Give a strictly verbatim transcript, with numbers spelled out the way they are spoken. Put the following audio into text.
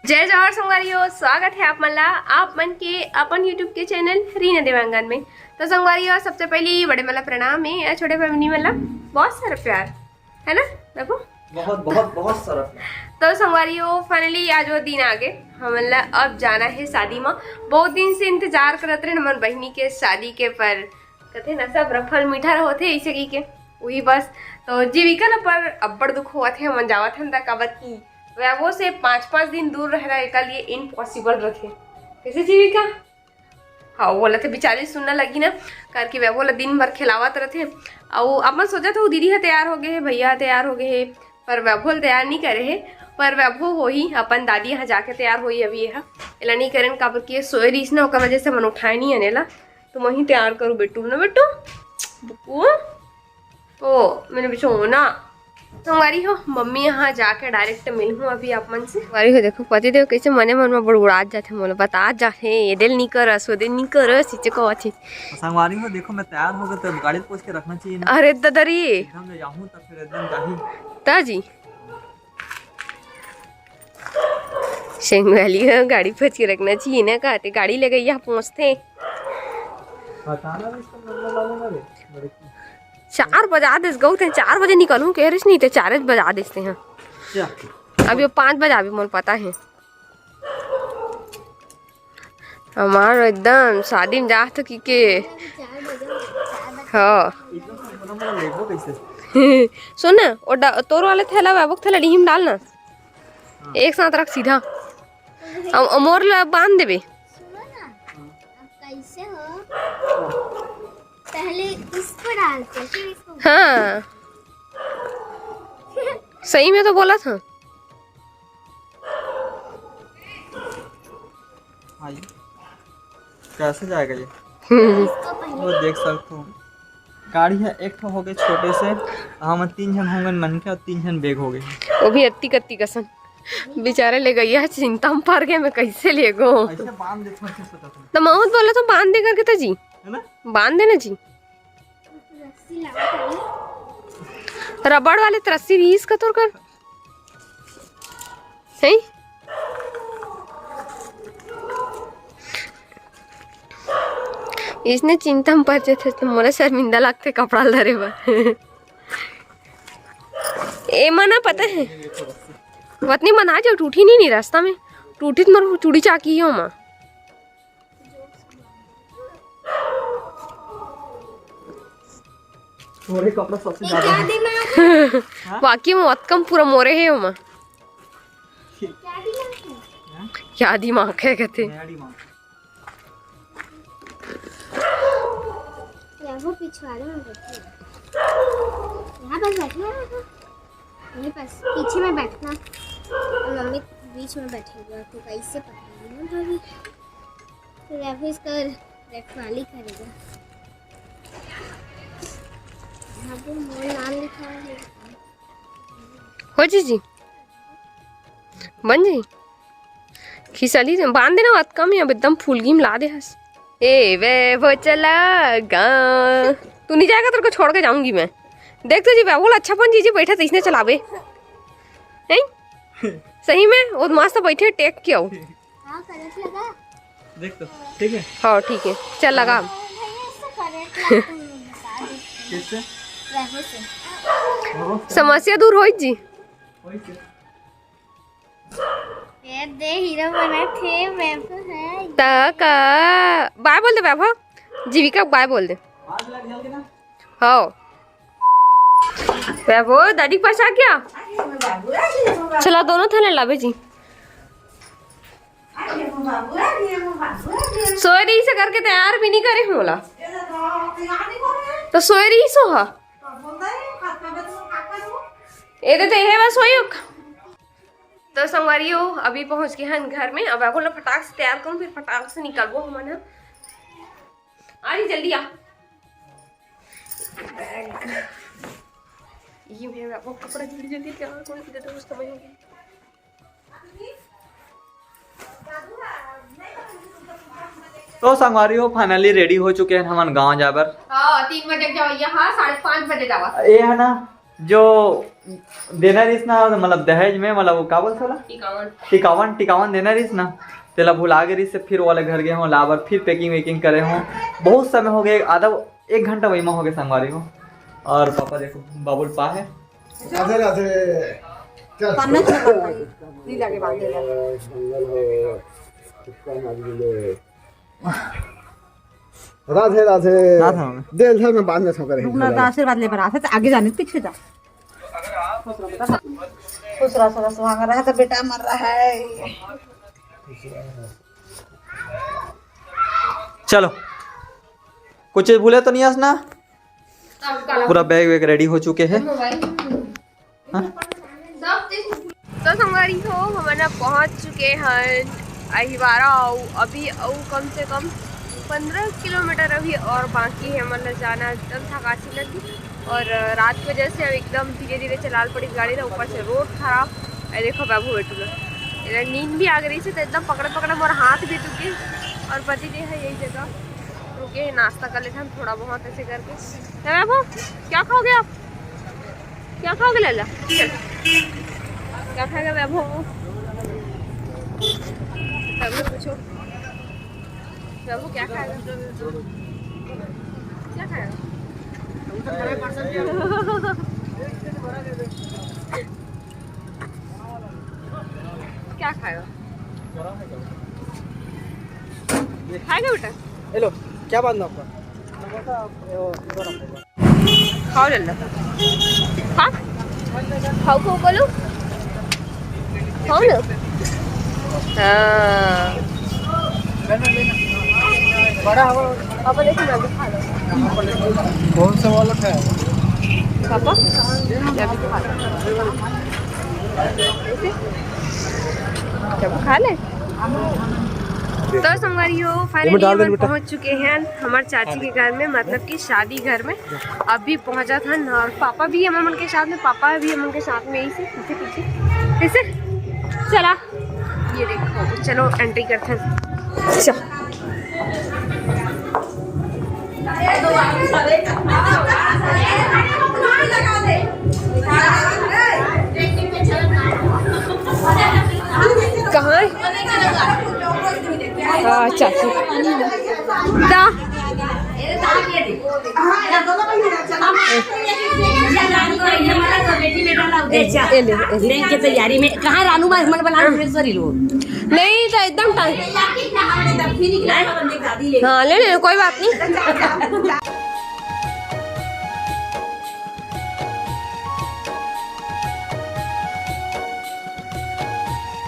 जय जोहार संगवारी हो, स्वागत है आप मन ला, आप मन के अपन YouTube के चैनल रीना देवांगन में। तो संगवारी हो, सबसे पहली बड़े मन ला प्रणाम है, या छोटे बहिनी मन ला बहुत सारा प्यार, है ना बाबू? बहुत, बहुत, बहुत सारा प्यार। तो संगवारी हो, finally आज वो दिन आ गए, हमन ला अब जाना है शादी में। बहुत दिन से इंतजार करत रहे हमन बहिनी के शादी के, पर कथे ना, सब रफल मीठा होथे, इसे की के वही बस। तो जीविका ला पर अब्बड़ दुख होवत हे, हमन जावत हन त काबर कि वैभव से पाँच पाँच दिन दूर रहना एकर लिए इम्पॉसिबल रथे। कैसे जीविका? हाँ, वो बोलत हे, बिचारी सुनना लगी ना, करके वैभव ला दिन भर खिलावत रथे। अउ अपन सोचत हो दीदी ह तैयार हो गए हे, भैया ह तैयार हो गए हे, पर वैभव ल तैयार नहीं करे हे। पर वैभव होही, अपन दादी यहाँ जाके तैयार होही। अभी यह एला नहीं करेन, काबर कि ये सोए रहीस ना, ओकर वजह से मन उठाए नहीं आने ला। तुम वहीं तैयार करो बेटू ना, बेटू। बुकू। ओ, मैंने बिछो ना। संगवारी हो, मम्मी यहाँ जाके डायरेक्ट मिलहूँ अभी आप मन से। संगवारी हो, देखो पति देव कैसे मने मन में बड़बड़ात जाथे, मोला बतात जाथे, ये दिल नहीं करस, वो दिल नहीं करस, इचे को अच्छी। संगवारी हो, देखो मैं तैयार हो गए, तो गाड़ी पोछ के रखना चाहिए ना। अरे ददरी। एकदम ले जाहूँ, तब फिर एकदम जाही। ताजी। संगवारी हो, गाड़ी पोछ के रखना चाहिए ना, कहते गाड़ी ले गई यहाँ पहुँचते। पता ना, इसका मतलब मालूम है रे, बड़े की। चार बजा देस गऊ, ते चार बजे निकलूं कह रहिस, नहीं ते चार बजा देस ते हैं। क्या? अब ये पाँच बजाबे, मोला पता है। हमार एकदम शादी में जात हो कि के। हाँ। इतना सब बड़ा बड़ा लेगो कैसे? सुन ना, वो डा-, तोर वाले थैला, बाबू के थैला डीही में डाल ना। एक साथ रख सीधा। अब, अब मोर ला बांध देबे। सुनो ना, अब कैसे हो? पहले इसको डालते, फिर इसको। हाँ, सही में तो बोला था। आई, कैसे जाएगा ये? इसको पहले वो देख सकते हो, गाड़ी है एक ठो हो गए छोटे से, हम तीन जन होंगे मन के और तीन जन बैग हो गए। वो भी अत्ती कत्ती कसन। बेचारे ले गई है, चिंता में पड़ गए, मैं कैसे ले गो। ऐसे बांध दे, थोड़ा सा पता था। तो महूद बोला तो बांध दे करके तो जी। है ना? बांध देना जी। रस्सी लाओ पहले। रबड़ वाले त रस्सी रहीस का तोर कर। सही? इसने चिंता में पड़ जाथे तो मोला शर्मिंदा लगथे कपड़ा ल धरे बर। ए मना पता है, वतनी मना जो टूटी नहीं, नहीं रास्ता में टूटी तो मोर चूड़ी चाकी ही हो माँ। मोरे कपड़ा सबसे ज्यादा है। वाकई में बहुत कम पूरा मोरे है ओमा। क्या दिमाग है? क्या दिमाग है कहते? नया दिमाग। या वो पिछवाड़े में बैठी है। यहाँ बस बैठना है ना। नहीं, बस पीछे में बैठना। और मम्मी बीच में बैठेगी और तू कैसे पकड़ेगी ना भाभी? तो या फिर इसका रखवाली करेगा। यहाँ पे मोर नाम लिखा है। हो जी जी, बन जी। खिसली से बांध देना, बात कम है, अब एकदम फूलगी में ला दे हस। ए वे वो चला गा, तू नहीं जाएगा, तेरे को छोड़ के जाऊंगी मैं। देख तो जी, बोल अच्छा पन जी जी बैठा तो इसने चलावे, हैं? सही में वो मस्त बैठे टेक के आओ। हाँ, करंट लगा। देख तो, ठीक है? हाँ, ठीक है, चल लगा। भैया, इससे करंट लगता है, बता दे। किससे? वैभव से। वैभव से? समस्या दूर होई जी। वही से। ये दे हीरो बना थे, वैभव है। ता का बाय बोल दे वैभव, जीविका को बाय बोल दे। आज लग जल्दी ना। हाँ। वैभव, दादी के पास आ गया? चला, दोनों थाने लावे जी। सोए रही से करके तैयार भी नहीं करे होला। तो सोए रही सो हा। ये तो, तो ये बस सोई। तो संगवारी हो, अभी पहुंच गए हैं घर में। अब वैभव ला फटाक से तैयार करूँ, फिर फटाक से निकलबो हमन ह। आ रही, जल्दी आ। बैग। ये मेरा वो कपड़ा जल्दी जल्दी तैयार करो, सीधा तो समझ में। तो संगवारी हो, finally ready हो चुके हैं हमन गांव जाए बर। हाँ, तीन बजे जाओ, यहाँ साढ़े पाँच बजे जावा। ये है ना, जो देना रहिस ना, मतलब दहेज में, मतलब वो का बोलथे ओला? टिकावन। टिकावन, टिकावन देना रहिस ना, तेला भुला गे रहिस, फिर वाले घर गे हों ला बर, फिर packing वैकिंग करे हों। बहुत समय हो गे, आधा एक घंटा वही में हो गे संगवारी हो। और पापा देखो, बाबुल पा हे। राधे राधे। चल। पाना छोड़ भाई, नी लगे बांधे ला। मंगल हो, सुख का मार्ग मिले। राधे राधे। राधे राधे। दे, इधर में बांध दे, छोकर है। रुकना, तो आशीर्वाद ले बर आथे, तो आगे जाने, पीछे जा। खुश रहो, सदा सुहागन रहे, तो बेटा मर रहा है। चलो, कुछ भूले तो नहीं हस ना? पूरा बैग वैग रेडी हो चुके हैं। हाँ? तो संगवारी हो, हमन अब पहुंच चुके हैं अहिवारा, अउ अभी अउ कम से कम पंद्रह किलोमीटर अभी और बाकी है, मतलब जाना एकदम थकासी लगी। और रात की वजह से अब एकदम धीरे धीरे चलाल पड़ी गाड़ी ला, ऊपर से रोड खराब। अरे देखो बाबू बेटू ला, एला नींद भी आ गई से, तो एकदम पकड़े पकड़े मोर हाथ भी दुखे। और पति देव है यही जगह रुके हैं, नाश्ता कर लेते हैं थोड़ा बहुत ऐसे करके। है बाबू, क्या खाओगे आप? क्या खाओगे लैला? चल। क्या खाएगा वैभव? वैभव पूछो। वैभव क्या खाएगा? क्या खाएगा? क्या खाएगा? खाएगा बेटा? हेलो, क्या बांधना आपका? खाओ लल्ला। खा। खाओ, खाओ, बोलो। खाओ ना। हाँ। बड़ा हो। पापा, देखो, मैं भी खा लूँ। कौन सा वाला खाया? पापा, मैं भी खा लूँ। ऐसे? जब खा ले। तो संगवारी हो, finally डाल दे हम बेटा। पहुंच चुके हैं हमारे चाची के घर में, मतलब कि शादी घर में। अभी पहुंचा था ना, और पापा भी हम मन के साथ में, पापा भी हम मन के साथ में, इसे पीछे पीछे, इसे चला, ये देखो, चलो एंट्री करते हैं। चल। कहाँ है? अच्छा, अच्छा। दा। ए, ए ले, ए ले। बैंक के तैयारी में कहाँ रानू माँ, मन बना सॉरी लो। नहीं तो एकदम टाइम। हाँ, ले ले, कोई बात नहीं।